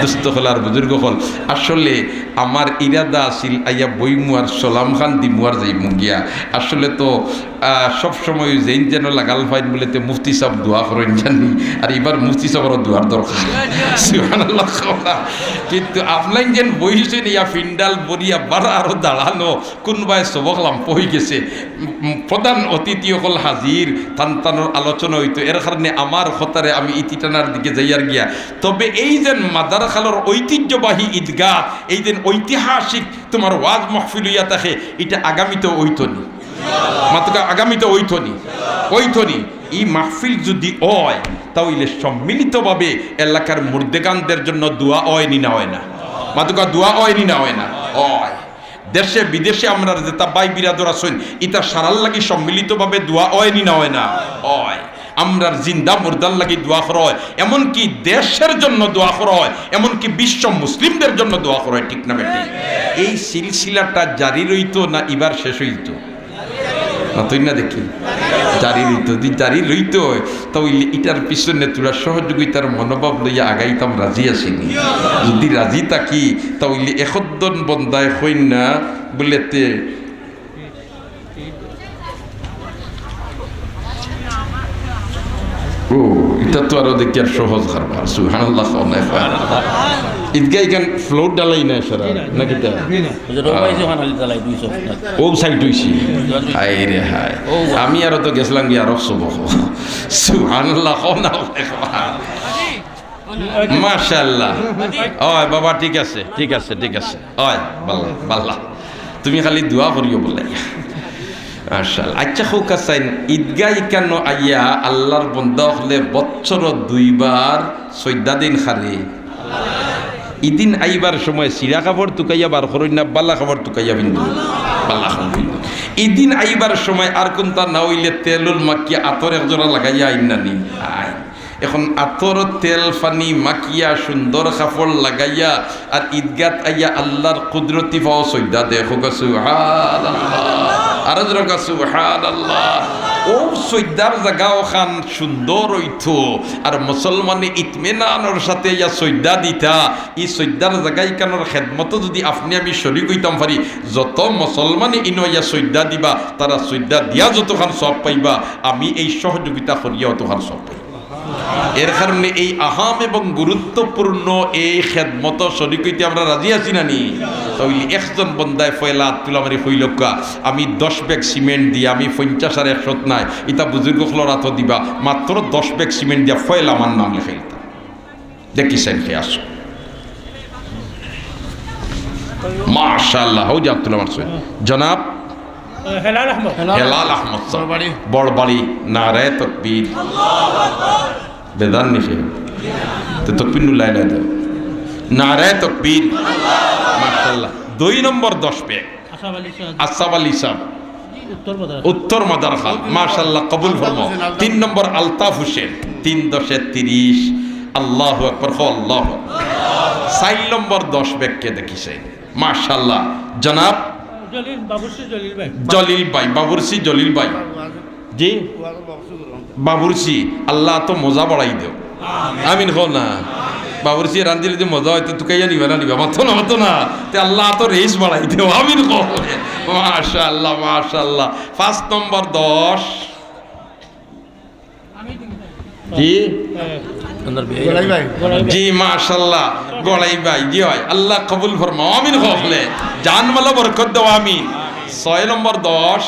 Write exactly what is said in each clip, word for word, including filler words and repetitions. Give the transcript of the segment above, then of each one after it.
দোস্ত অকল আর বুজুর্গ অকল, আসলে আমার ইরাদা আছিল আইয়া বইমু আর সালাম খান দিমু আর যাইমু গিয়া। আসলে তো, আহ, সব সময় যেইন যেন লাগাল পাইন বলে তে মুফতি সাব দোয়া করইন জানি, আর ইবার মুফতি সাবরও দোয়ার দরকার। সুবহানাল্লাহ কও না। কিন্তু আপনাইন যেন বইছইন ইয়া ফিন্ডাল বরিয়া বারা আরো দাঁড়ানো, কুনবায় সবক লাম্প অইগেছে। উম, প্রধান অতিথি অকল হাজির, তান তানর আলোচনা অইতো, এর কারণে আমার কথারে আমি ইতি টানার দিকে যাইয়ার গিয়া। তবে এই যে মাদার খালর ঐতিহ্যবাহী ঈদগাহ, এই যে ঐতিহাসিক তোমার ওয়াজ মাহফিল অইয়া থাকে, ইটা আগামীতে অইতো নি? মাতকা আগামীতে অইতো নি? অইতো নি? ই মাহফিল যুদি অয়, তা অইলে সম্মিলিতভাবে এলাকার মুর্দেগানদের জন্য দোয়া অয় নি না অয় না? মাতকা দোয়া অয় নি না অয় না? অয়। দেশে বিদেশে আমরার যেতা ভাই বিরাদর আছইন, ইতা সারার লাগি সম্মিলিতভাবে দোয়া অয় নি না অয় না? অয়। আমরার জিন্দা মুর্দার লাগি দোয়া করা অয়, এমনকি দেশের জন্য দোয়া করা অয়, এমনকি বিশ্ব মুসলিমদের জন্য দোয়া করা অয়, ঠিক না বেঠিক? এই সিলসিলাটা জারি রইতো না ইবার শেষ অইতো? মাতইন না দেখি। জারি রইতো, যদি জারি রইতো অয়, তা অইলে ইটার পিছনে থুড়া সহযোগিতার মনোভাব লইয়া আগাইতাম, রাজি আছি নি? যদি রাজি থাকি, তা অইলে একজন বন্দায় কইন না, বলে তে, ও, ইটা তো আরো দেখি আর সহজ কারবার। সুবহানাল্লাহ কও না। ঈদগাহ ইখান ফ্লোর ঢালাই না সারা, না কিতা? ওই যে রোবাই যে ওখানে ঢালাই দুইশো। ও সাইড অইছে। হায় রে হায়। ও। আমি আরো তো গেছলাম গিয়া আরো সবক। সুবহানাল্লাহ কও না। মাশাআল্লাহ। অয় বাবা, ঠিক আছে, ঠিক আছে, ঠিক আছে। অয়, বাল্লা, বাল্লা। তুমি খালি দোয়া করিও বলে। মাশাআল্লাহ। আচ্ছা, কউক্কা চাইন, ঈদগাহ ইখানো আইয়া আল্লার বন্দা অকলে বছরো দুইবার সইজদা দেইন কারে? ইদিন আইবার সময় ছিড়া কাপড় তুকাইয়া বার করইন না, বালা কাপড় তুকাইয়া পিন্দইন, বালা কাপড় পিন্দইন। ইদিন আইবার সময় আর কুনতা না অইলে তেল উল মাখিয়া আতর এক জোড়া লাগাইয়া আইন না নি? আইন। এখন আতর, তেল, পানি মাখিয়া, সুন্দর কাপড় লাগাইয়া, আর ঈদগাত আইয়া আল্লার কুদরতি পাও সইজদা দেও। কউক্কা সুবহানাল্লাহ। আরো জোরে কউক্কা সুবহানাল্লাহ। ও সইজদার জাগা অখান সুন্দর অইতো, আর মুসলমানে ইতমিনানর সাথে আইয়া সইজদা দিতা। ই সইজদার জাগা ইখানর খেদমতো যদি আপনে আমি শরিক অইতাম পারি, যত মুসলমানে ইনো আইয়া সইজদা দিবা, তারা সইজদা দিয়া যতখান সওয়াব পাইবা, আমি এই সহযোগিতা করিয়া অতখান সওয়াব পাইবা। এর কারণে এই আহাম এবং গুরুত্বপূর্ণ এই খেদমতো শরিক অইতে আমরা রাজি আছি না নি? তা অইলে একজন বন্দায় পয়লা আত তুলা মারি কইলউক্কা, আমি দশ ব্যাগ সিমেন্ট দিয়া, আমি পঞ্চাশ আর একশত নায়, ইতা বুজুর্গ অকলর আতো দিবা, মাত্র দশ ব্যাগ সিমেন্ট দিয়া পয়লা আমার নাম লেখাইলতা। দেখি সেন কে আসো। মাশাআল্লাহ, হউ যে আব্দুল আমার সৈয়দ। জনাব হেলাল আহমদ। হেলাল আহমদ সাহেব। বড়বাড়ি। বড়বাড়ি, নারায়ে তকবীর। বেদান নিষে। তো তকবীর নুলাই লাই দেও। নারায়ে তকবীর। মাশাআল্লাহ। দুই নম্বর দশ ব্যাগ। আসাব আলী সাহেব। আসাব আলী সাহেব। উত্তর মাদার। উত্তর মাদার খাল। মাশাআল্লাহ, কবুল ফরমাও। তিন নম্বর আলতাফ হোসেন। তিন দশে তিরিশ। আল্লাহু আকবার, হো আল্লাহু আকবার। চার নম্বর দশ ব্যাগকে দেখিছে। মাশাআল্লাহ। জনাব জলিল, বাবুর্চি জলিল ভাই। জলিল ভাই, বাবুর্চি জলিল ভাই। জি? বাবুর্চি, আল্লাহ তো মজা বাড়াই দেও। আমিন কও না। বাবুর্চি রান্ধিলে যদি মজা অয়, তে তুকাইয়া নিবা না নিবা? মাতো না, মাতো না। তে আল্লাহ তো রেস বাড়াই দেও। আমিন কও। মাশাআল্লাহ, মাশাআল্লাহ। পাঁচ নম্বর দশ। জি? গোলাই ভাই। জি, মাশাআল্লাহ। গোলাই ভাই, জি অয়। আল্লাহ কবুল ফরমাও। আমিন কও। জান মালো বরকত দেও। আমিন। ছয় নম্বর দশ।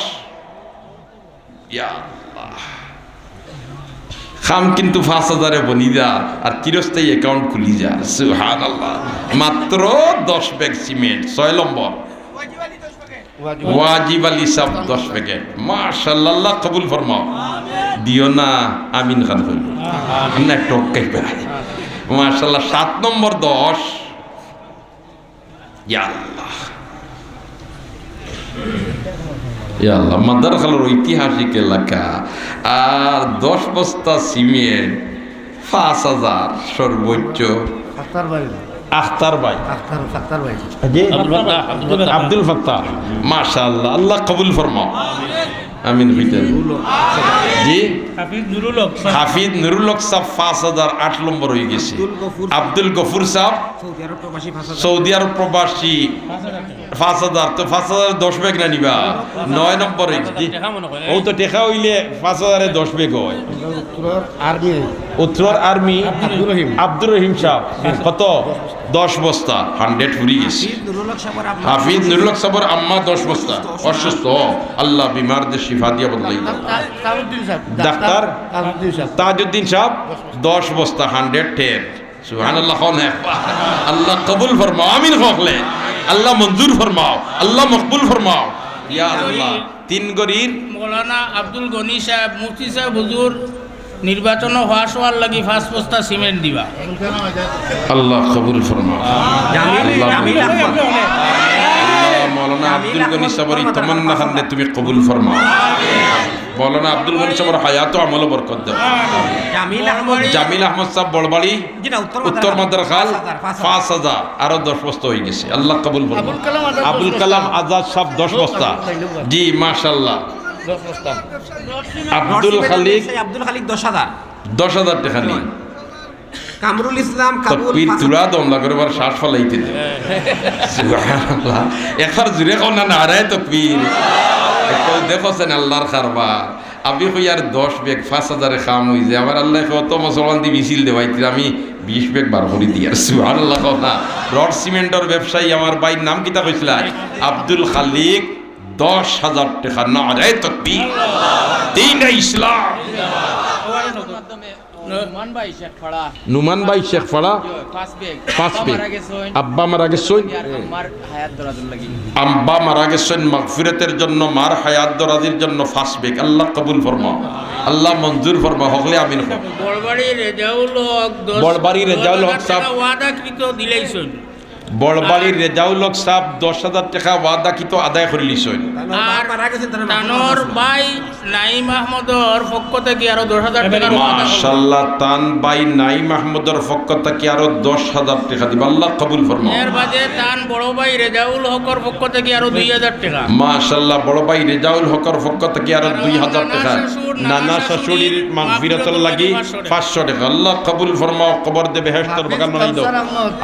ইয়া আল্লাহ। কাম কিন্তু পাঁচ হাজারে বনি যার, আর চিরস্থায়ী অ্যাকাউন্ট খুলি যার। সুবহানাল্লাহ। মাত্র দশ ব্যাগ সিমেন্ট, ছয় নম্বর। ওয়াজিব আলী সাহেব দশ প্যাকেট। মাশাআল্লাহ, আল্লাহ কবুল ফরমাও। দিও না, আমিন খান কইল। না, টক্কাই পায়। মাশাআল্লাহ, সাত নম্বর দশ। ইয়া আল্লাহ। ইয়া আল্লাহ, মাদার খালর ঐতিহাসিক এলাকা। আর দশ বস্তা সিমেন্ট, পাঁচ হাজার সর্বোচ্চ। আখতার ভাই। আখতার ভাই। আখতার, আখতার ভাই। জি? আব্দুল ফাত্তাহ, আব্দুল ফাত্তাহ। আব্দুল ফাত্তাহ। মাশাআল্লাহ, আল্লাহ কবুল ফরমাও। আমিন কইতেন। জি। হাফিজ নুরুল হক সাব। হাফিজ নুরুল হক সাব পাঁচ হাজার, আট নম্বর অইগেছে। আব্দুল গফুর সাব। সৌদি আরব প্রবাসী পাঁচ হাজার। সৌদি আরব প্রবাসী পাঁচ হাজার। তো পাঁচ হাজার দশ ভাগ না নিবা? নয় নম্বর অইগেছে। জি। টেকা মনে করে। অউ তো টেকা অইলে পাঁচ হাজারে দশ ভাগ অয়। উত্তরর আর্মি। উত্তরর আর্মি। আব্দুর রহিম। আব্দুর রহিম সাব। কত? দশ বস্তা, হান্ড্রেড ফুরি গেছে। হাফিজ নুরুল হক সাবর আম্মা দশ বস্তা, অসুস্থ। আল্লাহ বিমারদের শিফা দিয়া বদলাই দাও। ডাক্তার তাজউদ্দিন সাব। ডাক্তার তাজউদ্দিন সাব। তাজউদ্দিন সাব, দশ বস্তা, হান্ড্রেড টেন। সুবহানাল্লাহ, কও না একবার। আল্লাহ কবুল ফরমাও, আমিন কও অকলে। আল্লাহ মঞ্জুর ফরমাও, আল্লাহ মকবুল ফরমাও। ইয়া আল্লাহ, তিন গড়ির মৌলানা আব্দুল গনি সাব, মুফতি সাব হুজুর, নির্বাচনো পাশ অওয়ার লাগি পাঁচ বস্তা সিমেন্ট দিবা। আল্লাহ কবুল ফরমাও। আল্লাহ মঞ্জুর ফরমাও। আল্লাহ, মৌলানা আব্দুল গনি সাবর ই তমান্না খানরে তুমি কবুল ফরমাও। মৌলানা আব্দুল গনি সাবর হায়াত ও আমলো বরকত দেও। জামিল আহমদ। জামিল আহমদ সাব বড়বাড়ি, জি না, উত্তর উত্তর মাদারখাল, পাঁচ হাজার, পাঁচ হাজার। পাঁচ হাজার, আরো দশ বস্তা অইগেছে। আল্লাহ কবুল ফরমাও। আবুল কালাম আজাদ আবুল দশ কালাম বস্তা। আজাদ সাব দশ বস্তা। জি, মাশাআল্লাহ। দশ বস্তা। আব্দুল খালিক। আব্দুল খালিক দশ হাজার। দশ হাজার টেকা নি। কামরুল ইসলাম কাবুল তকবীর পাঁচ হাজার। তুরা দম লাগরে বার শ্বাস ফালাইতে দে। সুবহানাল্লাহ। একবার জুরে কও না, নারায়ে তকবীর। একবার দেখো সেন আল্লাহর কারবার। আমি কই আর দশ ব্যাগ, পাঁচ হাজারে কাম অইযায়। আমার আল্লায় কত মুসলমান দি মিছিল দেওয়াইতে, আমি বিশ ব্যাগ বার করি দিয়ার। সুবহানাল্লাহ কও না। রড সিমেন্টর ব্যবসায়ী আমার ভাইর নাম কিতা কইছিলা? আব্দুল খালিক, দশ হাজার টেকা। নারায়ে তকবীর। দ্বীনে ইসলাম। নুমান ভাই শেখপাড়া। নুমান ভাই শেখপাড়া। পাঁচ ব্যাগ। পাঁচ আব্বা ব্যাগ। মারা গেছইন। আব্বা মারা গেছইন। আর আম্মার হায়াত দরাজর লাগি। আব্বা মারা গেছইন, মাগফিরাতের জন্য, মার হায়াত দরাজির জন্য পাঁচ ব্যাগ। আল্লাহ কবুল ফরমাও, আল্লাহ মঞ্জুর ফরমাও, হকলে আমিন কও। বড়বাড়ি রেজাউল হক দশ, বড়বাড়ি রেজাউল হক সাব। দশ হাজার টেকা ওয়াদাকৃত দিলাইছইন। বড়বাড়ি রেজাউল হক সাব দশ হাজার টেকা ওয়াদাকৃত আদায় করিলিছইন। আর তানর ভাই নাইম আহমদর পক্ষ থাকি আরো দশ হাজার টেকার ওয়াদা। মাশাআল্লাহ, তান ভাই নাইম আহমদর পক্ষ থাকি আরো দশ হাজার টেকা দিবা। আল্লাহ কবুল ফরমাও। এর বাদে তান বড় ভাই রেজাউল হকর পক্ষ থাকি আরো দুই হাজার টেকা। মাশাআল্লাহ, বড় ভাই রেজাউল হকর পক্ষ থাকি আরো আর দুই হাজার নানা টেকা। শ্বশুর, নানা নানা শাশুড়ির শাশুড়ির মাগফিরাতর মাগফিরাতর লাগি লাগি পাঁচশো। পাঁচশো টেকা। আল্লাহ কবুল ফরমাও, কবর দেবে হেশতর বাগান বানাই দাও।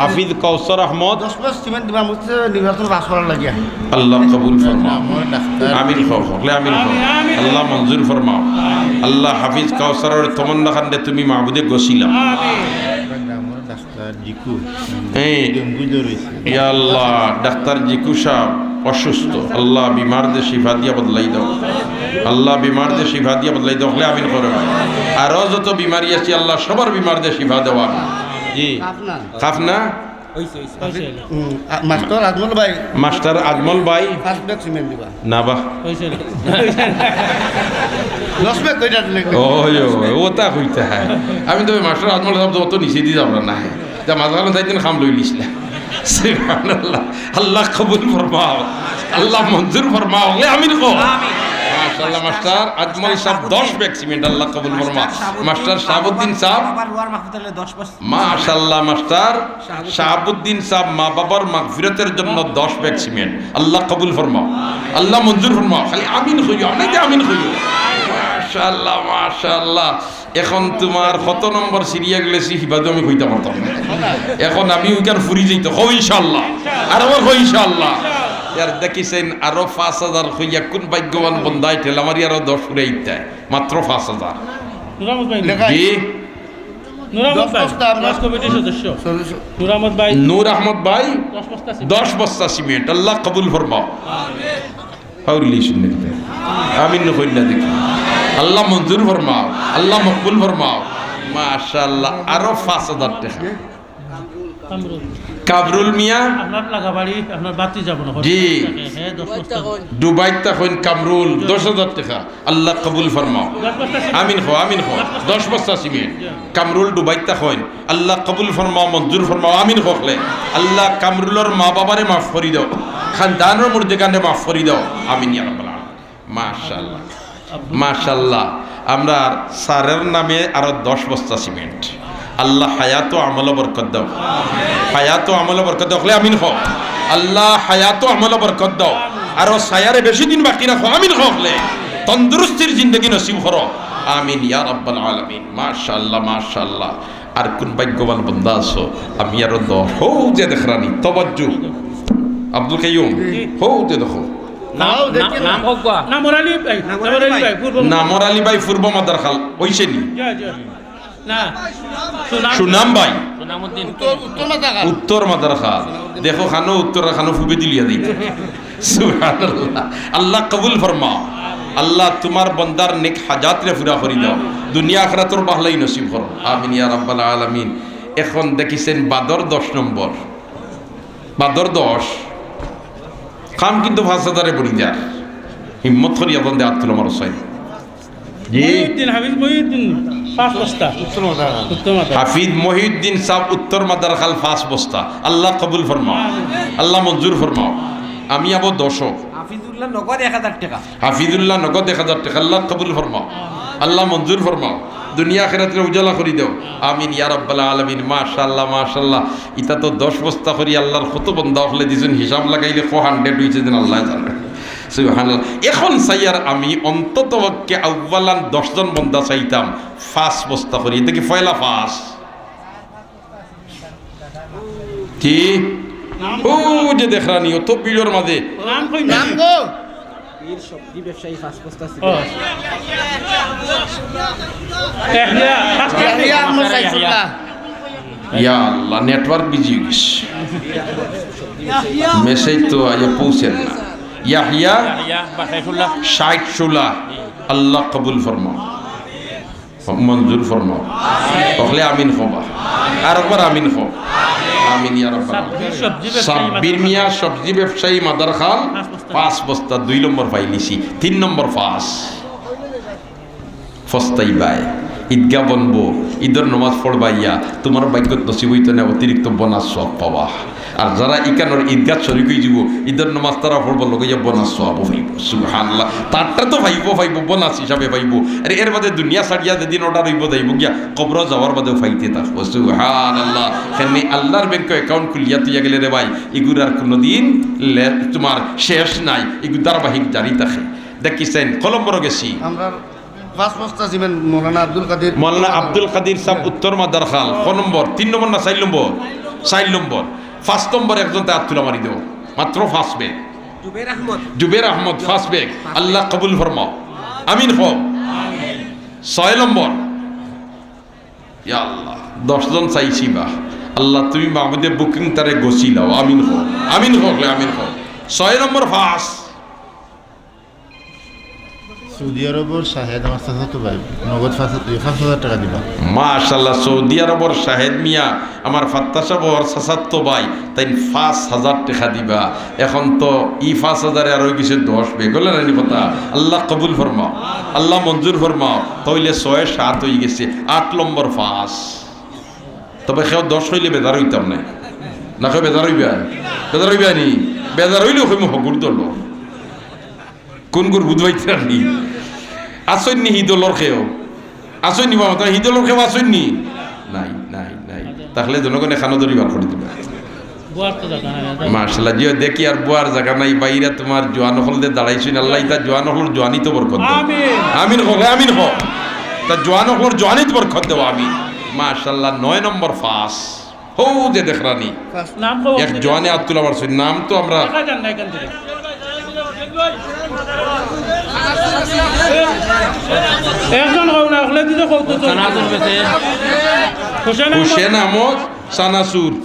হাফিজ কাউসার আহমদ। দশ বস্তা সিমেন্ট দিবা, মুছে নির্বাচন পাস করার লাগিয়া। আল্লাহ কবুল ফরমাও। আমিন কও, হকলে আমিন কও। আল্লাহ মঞ্জুর ফরমাও। আল্লাহ হাফিজ কাউসারর তমন্না খানরে তুমি মাবুদে গছিলা। ডাক্তার জিকু। এই, ডেঙ্গু জ্বর অইছে। ইয়া আল্লাহ, ডাক্তার জিকু সাব অসুস্থ। আল্লাহ বিমারদের শিফা দিয়া বদলাই দাও। আল্লাহ বিমারদের শিফা দিয়া বদলাই দাও। হকলে আমিন করো। আরো যত বিমারি আছে আল্লাহ সবার বিমারদের শিফা দেওয়া। জি। খাফনা। খাফনা? অইছে, অইছে। হুম, আ, মাস্টার আজমল ভাই। মাস্টার আজমল ভাই। পাঁচ ব্যাগ সিমেন্ট দিবা। না বা। অইছে না। দশ ব্যাগ কইরা দিলে। ওই, ওই, ওটা কইতে হয়। আমি তো ওই মাস্টার আজমল সাব তো অত নিচে দি যাবো না। তা মাঝখানে যাইতেন খাম লই নিস না। সুবহানাল্লাহ। আল্লাহ কবুল ফরমাও। আল্লাহ মঞ্জুর ফরমাও। এ আমিন কও। মাশাআল্লাহ, মাস্টার আজমল সাব দশ ব্যাগ সিমেন্ট। আল্লাহ কবুল ফরমাও। মাস্টার শাহাবুদ্দিন সাব। বাবার রুয়ার মাহফিল দশ বছর। মাশাআল্লাহ মাস্টার শাহাবুদ্দিন। শাহাবুদ্দিন সাব মা বাবার মাগফিরাতের জন্য দশ ব্যাগ সিমেন্ট। আল্লাহ কবুল ফরমাও, আল্লাহ মঞ্জুর ফরমাও। খালি আমিন কইও, অনেকে আমিন কইও। মাশাআল্লাহ, মাশাআল্লাহ। এখন তোমার কত নম্বর সিরিয়া গেলেছি হিবাদু আমি কইতে পারতাম না। এখন আমি ওইখান ফুরি যাইতো। কও ইনশাআল্লাহ। আর আমার কও ইনশাআল্লাহ। ইয়ার দেখিছেন আরো পাঁচ হাজার কইয়া কোন ভাগ্যবান বন্দায় ঠেলা মারি আরো দশ ফুরে ইত্যায়। মাত্র পাঁচ হাজার। জি। নূর আহমদ ভাই, দশ বস্তা আমরা ট্রাস্ট কমিটির সদস্য। সদস্য। নূর আহমদ ভাই, নূর আহমদ ভাই, দশ বস্তা সিমেন্ট। দশ বস্তা সিমেন্ট। আল্লাহ কবুল ফরমাও। আমিন। আমিন কইন না দেখি। আল্লাহ মঞ্জুর ফরমাও, আল্লাহ মকবুল ফরমাও। মাশাআল্লাহ, আরো পাঁচ হাজার টাকা। কামরুল। কামরুল মিয়া। আপনার লাগাবাড়ি, আপনার বাতি যাব না। জি। হ্যাঁ, দশ বস্তা। ডুবাইত থাকইন কামরুল, দশ হাজার টাকা। আল্লাহ কবুল ফরমাও। দশ বস্তা সিমেন্ট। আমিন কও, আমিন কও। দশ বস্তা সিমেন্ট। কামরুল ডুবাইত থাকইন। আল্লাহ কবুল ফরমাও, মঞ্জুর ফরমাও, আমিন কও অকলে। আল্লাহ কামরুলর মা বাবারে মাফ করি দাও। খানদানর মুর্দেগানরে মাফ করি দাও। আমিন ইয়া রাব্বাল আলামিন। মাশাআল্লাহ। মাশাআল্লাহ। আমরার স্যারের নামে আরো দশ বস্তা সিমেন্ট। আল্লাহ হায়াত ও আমলো বরকত দাও। হায়াত ও আমলো বরকত দাও। অকলে আমিন কও। আল্লাহ হায়াত ও আমলো বরকত দাও। আরো সায়ারে বেশি দিন বাকি রাখো। আমিন কও অকলে। তন্দুরুস্তির জিন্দেগি নসিব করো। আমিন ইয়া রাব্বাল আলামিন। মাশাআল্লাহ, মাশাআল্লাহ। আর কুন ভাগ্যবান বন্দা আছো? আমি আরো দশ। হউ যে দেখরানি, তওয়াজ্জু। আব্দুল কাইয়ুম, হউ যে দেখো। নাম, নাম, নাম কউক্কা। নামর আলী ভাই, নামর আলী ভাই, পূর্ব নামর আলী ভাই পূর্ব মাদারখাল, অইছে নি? জি, জি। না। সুনাম। সুনাম ভাই। সুনামউদ্দিন। উত্তর, উত্তর মাদারখাল। উত্তর মাদারখাল। দেখো, খানো উত্তর, খানো ফুবে দিলিয়া দিত। সুবহানাল্লাহ। আল্লাহ কবুল ফরমাও। আল্লাহ তুমার বন্দার নেক হাজাতরে পুরা করি দেও। দুনিয়া আখিরাতর বাহলাই নসিব করো। আমিন ইয়া রাব্বাল আলামিন। এখন দেখিছেন বাদর দশ নম্বর। বাদর দশ। কাম কিন্তু পাঁচ হাজারে বড়ি যার। হিম্মত করি এখন দে আব্দুল আমার হোসেন। জি। মহিউদ্দিন, হাফিজ মহিউদ্দিন, পাঁচ বস্তা। উত্তর মাদারখাল। উত্তর মাদারখাল। হাফিজ মহিউদ্দিন সাব উত্তর মাদারখাল পাঁচ বস্তা। আল্লাহ কবুল ফরমাও। আমিন। আল্লাহ মঞ্জুর ফরমাও। আমি আবো দশ। হাফিজুল্লাহ নগদ এক হাজার টেকা। হাফিজুল্লাহ নগদ এক হাজার টেকা। আল্লাহ কবুল ফরমাও। আল্লাহ মঞ্জুর ফরমাও। দুনিয়া আখিরাতরে উজালা করি দেও। আমিন ইয়া রাব্বাল আলামিন। মাশাআল্লাহ, মাশাআল্লাহ। ইতা তো দশ বস্তা করি আল্লাহর কত বন্দা অকলে দিছইন, হিসাব লাগাইলে কো hundred অইছে যেন আল্লায় জানে। সুবহানাল্লাহ। এখন চাইয়ার আমি অন্তত পক্ষে আউ্বালান দশ জন বন্দা চাইতাম পাঁচ বস্তা করি। ইটা কি পয়লা পাঁচ? কি? ও যে দেখরানি, অত ভিড়র মাঝে। নাম কই? নাম গো। বীর সবজি ব্যবসায়ী পাঁচ বস্তা ছিল। ও। ইয়াহিয়া, ইয়াহিয়া আহমদ সাইফুল্লাহ। ইয়া আল্লাহ, network busy অই গেছে। Message তো আইয়া পৌঁছের না। ইয়াহিয়া ইয়াহিয়া বা সাইফুল্লাহ। ষাট ষোলা। আল্লাহ কবুল ফরমাও। মঞ্জুর ফরমাও। অকলে আমিন কবা। আর একবার আমিন কও। আমিন ইয়া রাব্বাল আলামিন। সাব্বির সবজি ব্যবসায়ী সাব্বির মিয়া সবজি ব্যবসায়ী মাদারখাল, পাঁচ বস্তা। পাঁচ বস্তা, দুই নম্বর পাইলিছি। তিন নম্বর পাঁচ। পস্তাইবায়। ঈদগাহ বনবো, ঈদর নমাজ পড়বাইয়া, তুমার ভাগ্যত নসিব অইতো না অতিরিক্ত bonus সওয়াব পাওয়া। আর যারা ইকানোর ঈদগাহ শরিক অইযিবো, ঈদর নমাজ তারা পড়বো, লগে ইয়া bonus সওয়াবও পাইবো। সুবহানাল্লাহ। তারটা তো পাইবো, পাইবো, bonus হিসাবে পাইবো। আরে এর বাদে দুনিয়া ছাড়িয়া যেদিন order অইবো যাইবো গিয়া, কবরো যাওয়ার বাদেও পাইতে থাকবো। সুবহানাল্লাহ। কেনে আল্লাহর ব্যাংকো account খুলিয়া থইয়া গেলে রে ভাই, ইগুর আর কুনুদিন লে-, তুমার শেষ নাই, ইগু ধারাবাহিক জারি থাকে। দেখিছেন, কলম্বরও গেছি। আমরা পাঁচ বস্তা সিমেন্ট মৌলানা আব্দুল কাদির। মৌলানা আব্দুল কাদির সাব উত্তর মাদারখাল, ক নম্বর? তিন নম্বর না চাইর নম্বর? চাইর নম্বর। পাঁচ নম্বর একজন তে আত তুলা মারি দেও। মাত্র পাঁচ ব্যাগ। জুবের আহমদ। জুবের আহমদ, পাঁচ ব্যাগ। আল্লাহ কবুল ফরমাও। আমিন কও। ছয় নম্বর। ইয়া আল্লাহ, দশ জন চাইছি বা। আল্লাহ তুমি মাহমুদে booking তারে গছিলাও। আমিন কও। আমিন কও, আমিন কও। ছয় নম্বর পাঁচ। সৌদি আরবর শাহেদ আমার চাচাতো ভাই, নগদ পাঁচ, পাঁচ হাজার টেকা দিবা। মাশাআল্লাহ, সৌদি আরবর শাহেদ মিয়া আমার ফাত্তা সাবর চাচাতো ভাই, তাইন পাঁচ হাজার টেকা দিবা। এখন তো ই পাঁচ হাজারে আর অই গেছে দশ ব্যাগ, অইলো না নি কথা? আল্লাহ কবুল ফরমাও, আল্লাহ মঞ্জুর ফরমাও। তাইলে ছয় সাত অই গেছে, আট নম্বর পাঁচ। তবে কেউ দশ কইলে বেজার অইতাম নায়। না কেউ বেজার অইবা? বেজার অইবা নি? বেজার অইলেও কইমু হগুর দল। কুন গুর বুঝবাইতে নি? আছইন নি হি দলর কেউ? আছইন নি বাবা? তা হি দলর কেউ আছইন নি? নাই, নাই, নাই। তাইলে জনগণে কানো ধরি বার করি দিবা। বুয়ার তো জাগা নাই, জাগা নাই। মাশাআল্লাহ, জি দেখি আর বুয়ার জাগা নাই, বাইরা তুমার জোয়ান অকল দে দাঁড়াইছইন, আল্লাহ ইতা জোয়ান অকলর জোয়ানিত বরকত দেও। আমিন। আমিন কও, আমিন কও। তা জোয়ান অকলর জোয়ানিত বরকত দেও, আমিন। মাশাআল্লাহ, নয় নম্বর পাঁচ। হউ যে দেখরানি। নাম কও, এক জোয়ানে আত তুলা মারছইন, নাম তো আমরা দেখা যার না এখান থেকে। একজন কও না, অকলে দিতে কও তো। হুসেন আহমদ। হুসেন আহমদ। চানাচুর।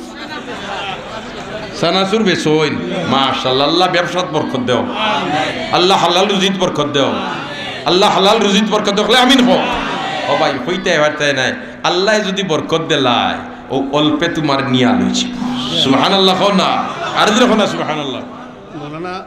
চানাচুর বেচইন। মাশাআল্লাহ, আল্লাহ ব্যবসাত বরকত দেও। আল্লাহ হালাল রুজিত বরকত দেও। আল্লাহ হালাল রুজিত বরকত দেও। অকলে আমিন কও। ও ভাই, কইতায় পারতায় নায়। আল্লায় যুদি বরকত দিলায়, অউ অল্পে তুমার নিয়া লইছি। সুবহানাল্লাহ কও না। আর জোরে কও না সুবহানাল্লাহ। মৌলানা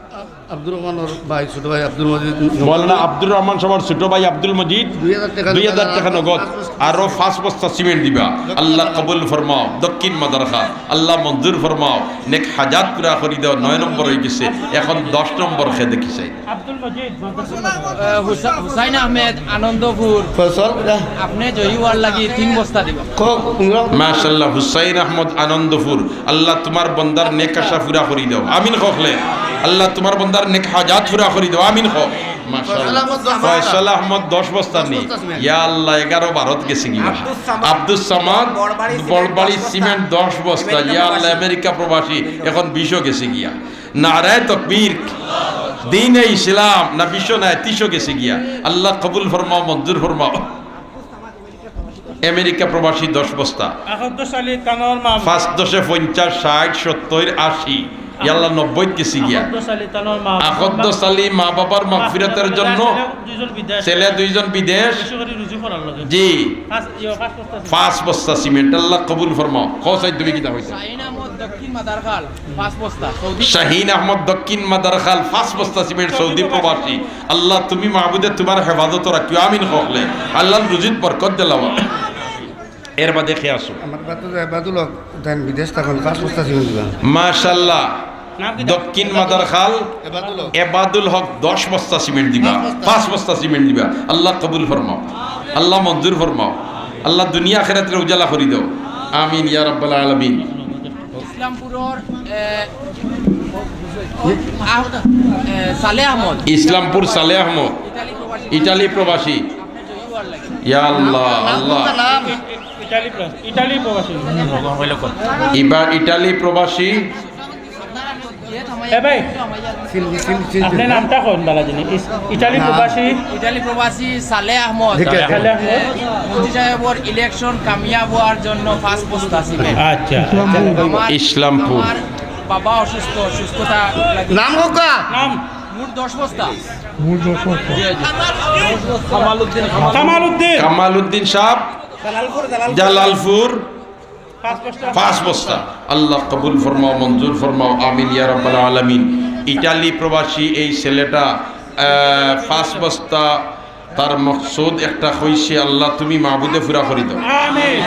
আব্দুর রহমানর ভাই, ছোট ভাই আব্দুল মজিদ। মৌলানা আব্দুর রহমান সাবর ছোট ভাই আব্দুল মজিদ, দুই হাজার টেকা দুই হাজার টেকা নগদ, আরো পাঁচ বস্তা সিমেন্ট দিবা। আল্লাহ কবুল ফরমাও, দক্ষিণ মাদারখাল, আল্লাহ মঞ্জুর ফরমাও, নেক হাজাত পুরা করি দেও। নয় নম্বর অই গেছে, এখন দশ নম্বর খে দেখি চাই। আব্দুল মজিদ, মাদ্রাসা। আহ, হুসা-, হুসাইন আহমেদ, আনন্দপুর। ফসল, আহ, আপনে জয়ী অওয়ার লাগি তিন বস্তা দিবা। খুব সুন্দর। মাশাআল্লাহ, হুসাইন আহমদ, আনন্দপুর। আল্লাহ তুমার বন্দার নেক আশা পুরা করি দেও। আমিন কও অকলে। আল্লাহ তুমার বন্দার নেক হাজাত পুরা করি দেও। আমিন কও। মাশাআল্লাহ। ফয়সাল আহমদ দশ বস্তা নি। ইয়া আল্লাহ, এগারো ভারত গেছে গিয়া। আব্দুস সামাদ বড়বাড়ি সিমেন্ট দশ বস্তা। ইয়া আল্লাহ, আমেরিকা প্রবাসী, এখন বিশও গেছে গিয়া। নারায়ে তকবীর। দ্বীনে ইসলাম না, বিশও নায়, তিশও গেছে গিয়া। আল্লাহ কবুল ফরমাও, মঞ্জুর ফরমাও। আমেরিকা প্রবাসী দশ বস্তা। আখদ্দস আলী তানোর মা। পাঁচ দশে পঞ্চাশ, ষাট, সত্তর, আশি। ইয়া আল্লাহ, নব্বইত গেছে গিয়া। আখদ্দস আলী তানোর মা। আখদ্দস আলী মা বাবার মাগফিরাতের জন্য। ছেলে দুইজন বিদেশ। জি। পাঁচ বস্তা সিমেন্ট। আল্লাহ কবুল ফরমাও। কও চাই তুমি কিতা কইতা? শাহিন আহমদ দক্ষিণ মাদারখাল, পাঁচ বস্তা, সৌদি। শাহিন আহমদ দক্ষিণ মাদারখাল, পাঁচ বস্তা সিমেন্ট, সৌদি প্রবাসী। আল্লাহ, তুমি মাবুদে তুমার হেফাজত রাখিও, আমিন কও অকলে। আল্লাহ রুজিত বরকত দিলাও। এর বাদে কে আছো? আমার বাদে এবাদুল হক, তাইন বিদেশ থাকইন, পাঁচ বস্তা সিমেন্ট দিবা। মাশাআল্লাহ। দক্ষিণ মাদারখাল এবাদুল হক। এবাদুল হক দশ বস্তা সিমেন্ট দিবা, পাঁচ বস্তা সিমেন্ট দিবা। আল্লাহ কবুল ফরমাও, আল্লাহ মঞ্জুর ফরমাও, আল্লাহ দুনিয়া আখিরাতরে উজালা করি দাও। আমিন ইয়া রাব্বাল আলামিন। ইসলামপুরর, এ, আহ, এ, সালে আহমদ। ইসলামপুর সালে আহমদ। ইটালি প্রবাসী। ইয়া আল্লাহ, আল্লাহ। ইটালি প্রবাসী। ইবা-, ইটালি প্রবাসী। এ ভাই, আপনে নামটা কইন বালা জানি। ইস-, ইটালি প্রবাসী। ইটালি প্রবাসী সালে আহমদ। সালে আহমদ। মুফতি সাহেবর ইলেকশন কামিয়াব অওয়ার জন্য পাঁচ বস্তা সিমেন্ট। আচ্ছা, আচ্ছা। আমার, ইসলামপুর। আমার বাবা অসুস্থ, সুস্থতা লাগি। নাম কউক্কা? নাম? মোট দশ বস্তা। মোট দশ বস্তা। জি, জি। কামালউদ্দিন। কামালউদ্দিন। কামালউদ্দিন সাহেব। জালালপুর, জালালপুর। জালালপুর। পাঁচ বস্তা। পাঁচ বস্তা। আল্লাহ কবুল ফরমাও, মঞ্জুর ফরমাও, আমিন ইয়া রাব্বাল আলামিন। ইটালি প্রবাসী এই ছেলেটা, আহ, পাঁচ বস্তা, তার মকসুদ একটা কইছে, আল্লাহ তুমি মাবুদে পুরা করি দাও। আমিন।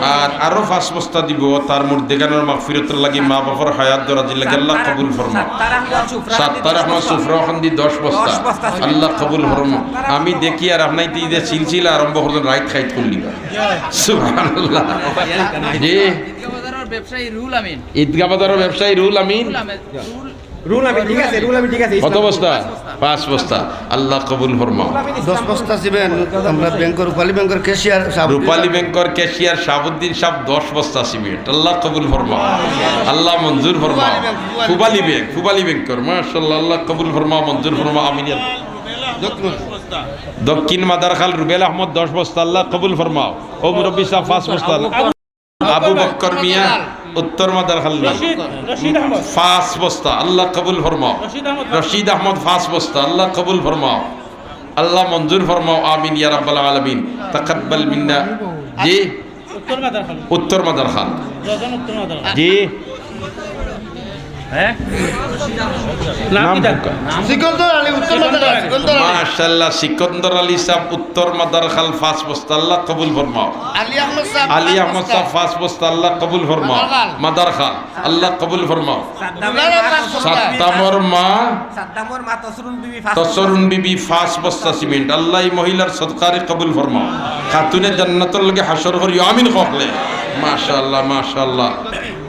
আর আরো পাঁচ বস্তা দিবো, তার মুর্দেগানর মাগফিরাতর লাগি, মা বাপর হায়াত দরাজির লাগি, আল্লাহ কবুল ফরমাও। সাত্তার আহমদ সুফরাকান্দি দশ বস্তা। দশ বস্তা। আল্লাহ কবুল ফরমাও। আমি দেখি আর আপনাইতে ইদে সিলসিলা আরম্ভ করছইন, রাইত খাইত করলিবা। সুবহানাল্লাহ। জি। ঈদগাহ বাজারর ব্যবসায়ী রুহুল আমিন। ঈদগাহ বাজারর ব্যবসায়ী রুহুল আমিন। রুহুল আমিন, রুহুল আমিন, ঠিক আছে, রুহুল আমিন, ঠিক আছে। কত বস্তা? পাঁচ বস্তা। আল্লাহ কবুল ফরমাও। দশ বস্তা সিমেন্ট, আমরা ব্যাংকর, রূপালী ব্যাংকর ক্যাশিয়ার সাহেব। রূপালী ব্যাংকর ক্যাশিয়ার শাহাবুদ্দিন সাহেব দশ বস্তা সিমেন্ট। আল্লাহ কবুল ফরমাও। আল্লাহ মঞ্জুর ফরমাও। পূবালী ব্যাংক, পূবালী ব্যাংকর, মাশাআল্লাহ, আল্লাহ কবুল ফরমাও, মঞ্জুর ফরমাও, আমিন। দক্ষিণ মাদারখাল রুবেল আহমদ দশ বস্তা, আল্লাহ কবুল ফরমাও। ও মুরব্বী সাহেব পাঁচ বস্তা। আবু বক্কর মিয়া, উত্তর মাদারখাল। রশিদ, রশিদ আহমদ। পাঁচ বস্তা, আল্লাহ কবুল ফরমাও। রশিদ আহমদ। রশিদ আহমদ পাঁচ বস্তা, আল্লাহ কবুল ফরমাও। আল্লাহ মঞ্জুর ফরমাও, আমিন ইয়া রাব্বাল আলামিন। তাকাব্বাল মিন্না। জি। উত্তর মাদারখাল। উত্তর মাদারখাল। রজন উত্তর মাদারখাল। জি। হ্যাঁ? নাম নাম কিতা? কউক্কা। সিকন্দর আলী, উত্তর সিকন্দর মাদারখাল, আলী। সিকন্দর আলী। মাশাআল্লাহ, সিকন্দর আলী সাহেব উত্তর মাদারখাল পাঁচ বস্তা, আল্লাহ কবুল ফরমাও। আলী আহমদ সাহেব আলী পাঁচ আহমদ বস্তা। সাহেব পাঁচ বস্তা, আল্লাহ কবুল ফরমাও। মাদারখাল। মাদারখাল, আল্লাহ কবুল ফরমাও। সাদ্দামের মা তসরুন বিবি। সাদ্দামর মা তসরুন বিবি পাঁচ বস্তা। তসরুন বিবি পাঁচ বস্তা সিমেন্ট, আল্লাহ এই মহিলার সদকারে কবুল ফরমাও। খাতুনে জান্নাতর লগে হাশর করিও, আমিন কও অকলে। মাশাআল্লাহ, মাশাআল্লাহ।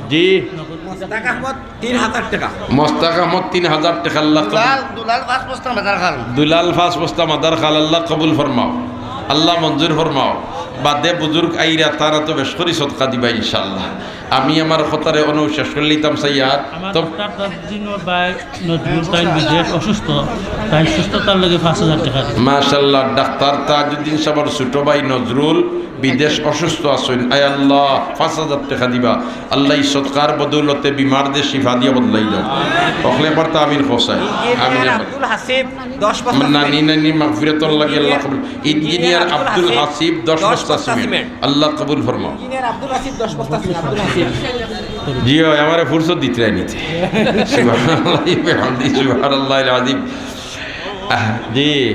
জি। মোস্তাক আহমদ তিন হাজার টেকা। মোস্তাক আহমদ তিন হাজার টেকা, আল্লাহ কবুল। দুলাল, দুলাল পাঁচ বস্তা মাদারখাল। দুলাল পাঁচ বস্তা মাদারখাল, আল্লাহ কবুল ফরমাও, আল্লাহ মঞ্জুর ফরমাও। বাদে বুজুর্গ আইরা, তারা তো বেশ করি সদকা দিবা ইনশাআল্লাহ। আমি আমার কথারে অনো শেষ করিলিতাম চাইয়ার। আমার তো ডাক্তার তাজউদ্দিনর ভাই নজরুল, তাইন বিদেশ অসুস্থ, তাইন সুস্থতার লাগি পাঁচ হাজার টেকা দিবা। মাশাআল্লাহ, ডাক্তার তাজউদ্দিন সাহেবর ছোট ভাই নজরুল বিদেশ অসুস্থ আছইন। আয় আল্লাহ, পাঁচ হাজার টেকা দিবা। আল্লাহ, এই সদকার বদৌলতে বিমারদের শিফা দিয়া বদলাই দাও। অকলে একবার তো আমিন কও চাই। আমিন। ইঞ্জিনিয়ার আব্দুল হাসিব দশ বস্তা সিমেন্ট। নানি নানি মাগফিরাতর লাগি আল্লাহ কবুল। ইঞ্জিনিয়ার আব্দুল হাসিব দশ বস্তা সিমেন্ট। আল্লাহ কবুল ফরমাও। ইঞ্জিনিয়ার আব্দুল হাসিব দশ বস্তা সিমেন্ট, আব্দুল হাসিব। জি অয়, আমারে ফুরসত দিতরায় নিতে। সুবহানাল্লাহি বিহামদিহি, সুবহানাল্লাহিল আযীম। আহ, জি,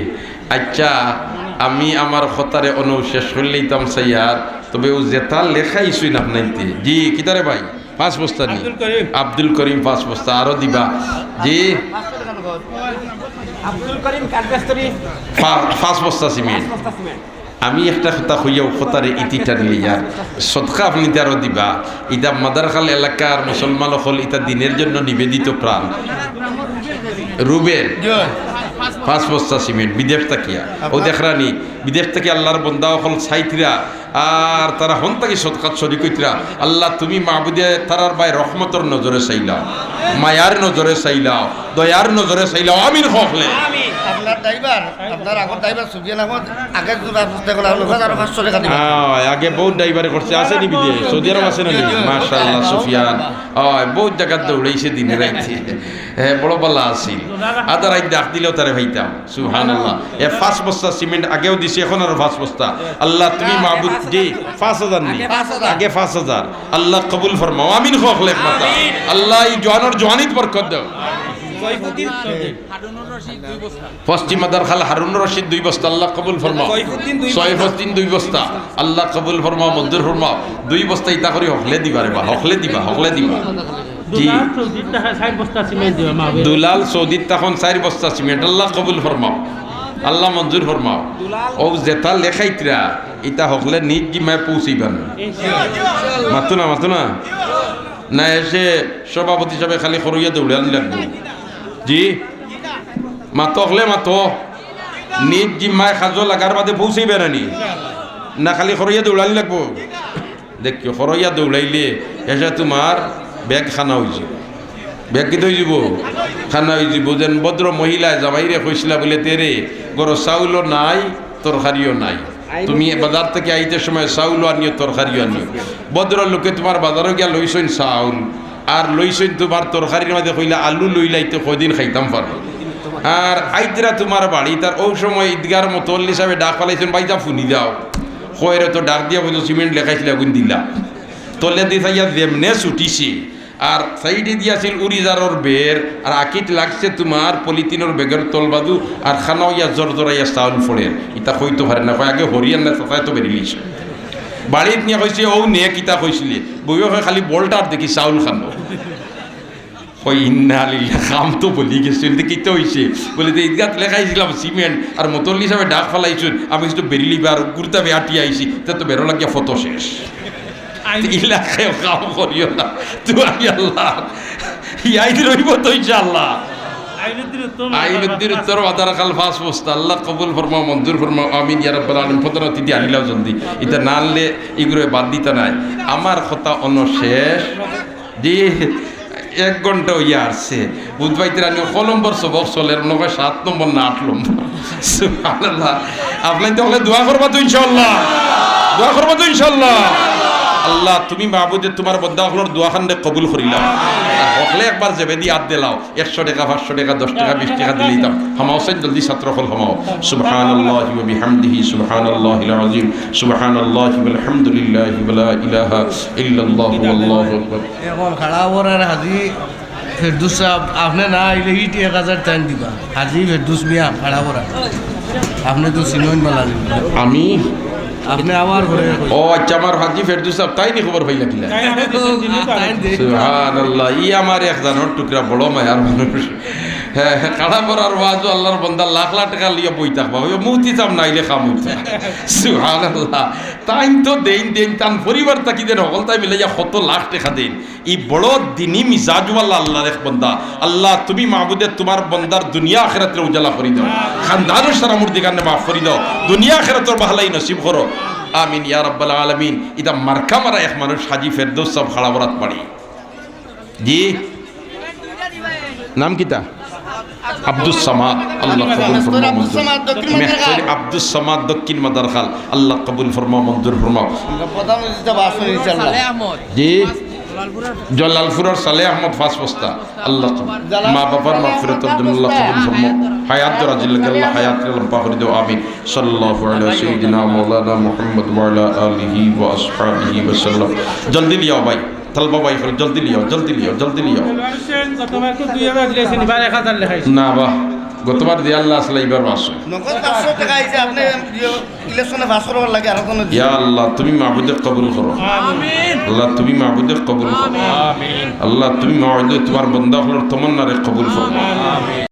আচ্ছা, আমি আমার কথারে অনো শেষ করিলিতাম চাইয়ার, তবে অউ যেতা লেখাইছইন আপনাইতে। জি, কিতারে ভাই? পাঁচ বস্তা নি? আব্দুল করিম। আব্দুল করিম পাঁচ বস্তা, আরো দিবা। জি। আব্দুল করিম কাঠমিস্ত্রি। পা-, পাঁচ বস্তা সিমেন্ট। পাঁচ বস্তা সিমেন্ট। আমি একটা কথা কইয়াউ, কথারে ইতি টানিলিয়ার। সদকা আপনে আরো দিবা। ইতা মাদারখাল এলাকার মুসলমান অকল, ইতা দ্বীনর জন্য নিবেদিত প্রাণ। রুবেল। জি। পাঁচ বস্তা সিমেন্ট বিদেশ থাকিয়া। ও দেখরানি, বিদেশ থাকি আল্লাহর বন্দা অকল চাইতরা, আর তারা হন থাকি সদকাত শরিক অইতরা। আল্লাহ, তুমি মাবুদে তারার বায় রহমতর নজরে চাইলাও, মায়ার নজরে চাইলাও, দয়ার নজরে চাইলাও। আমিন কও অকলে। আপনার ড্রাইভার, আপনার আগর ড্রাইভার সুফিয়ান আহমদ আগে যদি ব্যবস্থা করে, আপনি আরো পাঁচশো টাকা দিবেন। হ্যাঁ, আগে বহুত ড্রাইভারে করছে, আছে নি বিদেশ? সৌদি আরব আছে না নি? মাশাআল্লাহ, সুফিয়ান। হয়, বহুত জাগাত দৌড়াইছে দিনে রাইতে। হ্যাঁ, বড় বালা আছিল। আধা রাইত ডাক দিলেও তারে পাইতাম। সুবহানাল্লাহ। এ পাঁচ বস্তা সিমেন্ট আগেও দিছে, এখন আরো পাঁচ বস্তা। আল্লাহ, তুমি মাবুদ, জি, পাঁচ হাজার নি? আগে পাঁচ হাজার। আগে পাঁচ হাজার। আল্লাহ কবুল ফরমাও। আমিন কও অকলে একবার। আল্লাহ, এই জোয়ানর জোয়ানিত বরকত দেও। পশ্চিম মাদার খাল হারুন রশিদ দুই বস্তা, আল্লাহ কবুল ফরমাও। সৈফুদ্দিন দুই বস্তা। সৈফুদ্দিন দুই বস্তা, আল্লাহ কবুল ফরমাও, মঞ্জুর ফরমাও। দুই বস্তা ইতা করি অকলে দিবা রে বা, অকলে দিবা, অকলে দিবা। জি। দুলাল সৌদিত থাকইন চাইর বস্তা সিমেন্ট দিবা, মা। দুলাল সৌদিত থাকইন চাইর বস্তা সিমেন্ট, আল্লাহ কবুল ফরমাও, আল্লাহ মঞ্জুর ফরমাও। ও যেতা লেখাইতরা, ইতা অকলে নিজ জিম্মায় পৌঁছাইবা না। মাতো না, মাতো না। না এসে সভাপতি সাবে খালি খরইয়া দৌড়ানি লাগবো। জি, মাতো অকলে মাতো। নিজ জিম্মায় কাজো লাগার বাদে পৌঁছাইবা না নি? না খালি খরইয়া দৌড়ানি লাগবো? দেখিও, খরইয়া দৌড়াইলে এসে তুমার ব্যাগ খানা অইযিবো। ব্যাগ কিতা অইযিবো? খানা অইযিবো। যেন ভদ্র মহিলায় জামাইরে কইছিলা বুলে, "তেরে, ঘরো চাউলও নাই, তরকারিও নাই। তুমি বাজার থাকি আইতে সময় চাউলও আনিও, তরকারিও আনিও।" ভদ্র লোকে তুমার বাজারো গিয়া লইছইন চাউল, আর লইছইন তুমার তরকারির মাঝে কইলা, "আলু লইলাইতে কয়দিন খাইতাম পারবো।" আর আইতরা তুমার বাড়িত, আর অউ সময় ইদগার মতো অল্লি সাবে ডাক ফালাইছইন, "বাইজা ফুনি যাও।" কয়রে তো ডাক দিয়া কইতো, "সিমেন্ট লেখাইছিলা, গুন দিলা।" তলেদি চাইয়া যেমনে ছুটিছে, আর সাইডেদি আছিল উরিজারর বের, আর আকিত লাগছে তুমার পলিথিনর ব্যাগর তলবাজু, আর খানা অইয়া জরজরাইয়া চাউল পড়ের। ইতা কইতো পারে না, কয়, "আগে হরিয়ান না, তাতায় তো বেরিলিছ।" বাড়িত নিয়া কইছে, "অউ নে কিতা কইছিলে?" বউয়ে কয়, "খালি বলটার দেখি চাউল খানো।" কয়, "ইন্না লিল্লাহ, কাম তো বলি গেছিল, তে কিতা অইছে?" বলে, "তে ইদগাত লেখাইছিলাম সিমেন্ট, আর মতল্লি সাবে ডাক ফালাইছইন, আমি তো বেরিলি বার ঘুরতা বেয়াটি আইছি, তা তো বেরো লাগিয়া ফটো শেষ।" আইন- ইলাকায় কাম করিও না। তুই আল্লাহ। ইয়াইদ রইব তো ইনশাআল্লাহ। আইনুদ্দিন উত্তর আইনুদ্দিন উত্তর মাদার খাল পাঁচ বস্তা। আল্লাহ কবুল ফরমাও, মঞ্জুর ফরমাও। আমিন ইয়া রাব্বাল আলামিন। প্রধান অতিথি আনিলাও জলদি। ইতা না আনলে ইগুরে বাদ দিতা নাই। আমার কথা অনো শেষ। জি, এক ঘন্টা অইয়া আসছে। বুধবাইতে রানি ক নম্বর সবক চলের, মনে হয় সাত নম্বর না আট নম্বর। সুবহানাল্লাহ। আপনাইনতে অকলে দোয়া করবা তো ইনশাআল্লাহ? দোয়া করবা তো ইনশাআল্লাহ? আল্লাহ, তুমি মাবুদে তুমার বন্দা অকলর দোয়া খানরে কবুল করিলাও। আর অকলে একবার জেবেদি আত দিলাও, একশো টেকা, পাঁচশো টেকা, দশ টেকা, বিশ টেকা দিলাইতাম। হামাও চাইন জলদি ছাত্র অকল হামাও। সুবহানাল্লাহি ওয়া বিহামদিহি, সুবহানাল্লাহিল আযীম, সুবহানাল্লাহি ওয়াল হামদুলিল্লাহি ওয়া লা ইলাহা ইল্লাল্লাহু ওয়াল্লাহু আকবার। এখন খাড়া অওয়ার হাজি ফেরদৌস সাব, আপনে না আইলে ইট এক হাজার টাইম দিবা। হাজি ফেরদৌস মিয়া, খাড়া অওয়ার। আপনে তো চিনইন বালা নি। আমি? আপনে আবার ঘুরে কই। ও আচ্ছা, আমার হাজি ফেরদৌস সাব, তাইন নি খবর পাইলা কিলা? তাইন দে। সুবহানাল্লাহ, ই আমার এক জানর টুকরা, বড় মায়ার মানুষ। হ্যাঁ, হ্যাঁ, খাড়া অওয়ার ওয়াজো আল্লাহর বন্দা লাখ লাখ টেকা লইয়া বই থাকবা। অউ মুফতি সাব না আইলে কাম অইতো না। সুবহানাল্লাহ। তাইন তো দেইন, দেইন, তান পরিবার থাকি দেইন, হকলতায় মিলাইয়া কত লাখ টেকা দেইন। ই বড় দিনী মিজাজওয়ালা আল্লাহর এক বন্দা। আল্লাহ, তুমি মাবুদে তুমার বন্দার দুনিয়া আখিরাতরে উজালা করি দেও। খানদানর সারা মুর্দেগানরে মাফ করি দেও। দুনিয়া আখিরাতর ভালাই নসিব করো। আমিন ইয়া রাব্বাল আলামিন। ইটা মার্কা মারা এক মানুষ হাজি ফেরদৌস সাব খাড়া অওয়ার বাড়ি। জি। নাম কিতা? আব্দুস সামাদ। আল্লাহ কবুল ফরমাও, মঞ্জুর। মেহতরি আব্দুস সামাদ, দক্ষিণ মাদারখাল। আল্লাহ কবুল ফরমাও, মঞ্জুর ফরমাও। আমরা প্রধান অতিথি আসুন ইনশাআল্লাহ। জি। জলালপুরর সালেহ আহমদ পাঁচ বস্তা। আল্লাহ কবুল। মা বাবার মাগফিরাতর জন্য আল্লাহ কবুল ফরমাও। হায়াত দরাজ লাগি আল্লাহ হায়াত লম্বা করি দেও। আমিন। সাল্লাল্লাহু আলা সাইয়্যিদিনা মাওলানা মুহাম্মদ ওয়া আলা আলিহি ওয়া আসহাবিহি ওয়া সাল্লাম। জলদি লিয়াও ভাই। তালবা ভাই অকল, জলদি লিয়াও, জলদি লিয়াও, জলদি লিয়াও। হোসেন, গতবার তো দুই হাজার দিলাইছেন, এবার এক হাজার লেখাইছেন। না বা, গতবার যে আল্লাহ আসলে, এবারও আসো। নগদ পাঁচশো টাকা আইছে, আপনে ইলেকশনে পাস করবার লাগি আরো কোনো ইয়া আল্লাহ, তুমি মাবুদে কবুল করো। আমিন। আল্লাহ, তুমি মাবুদে কবুল করো। আমিন। আল্লাহ, তুমি মাবুদে তুমার বন্দা অকলর তমন্নারে কবুল করো। আমিন।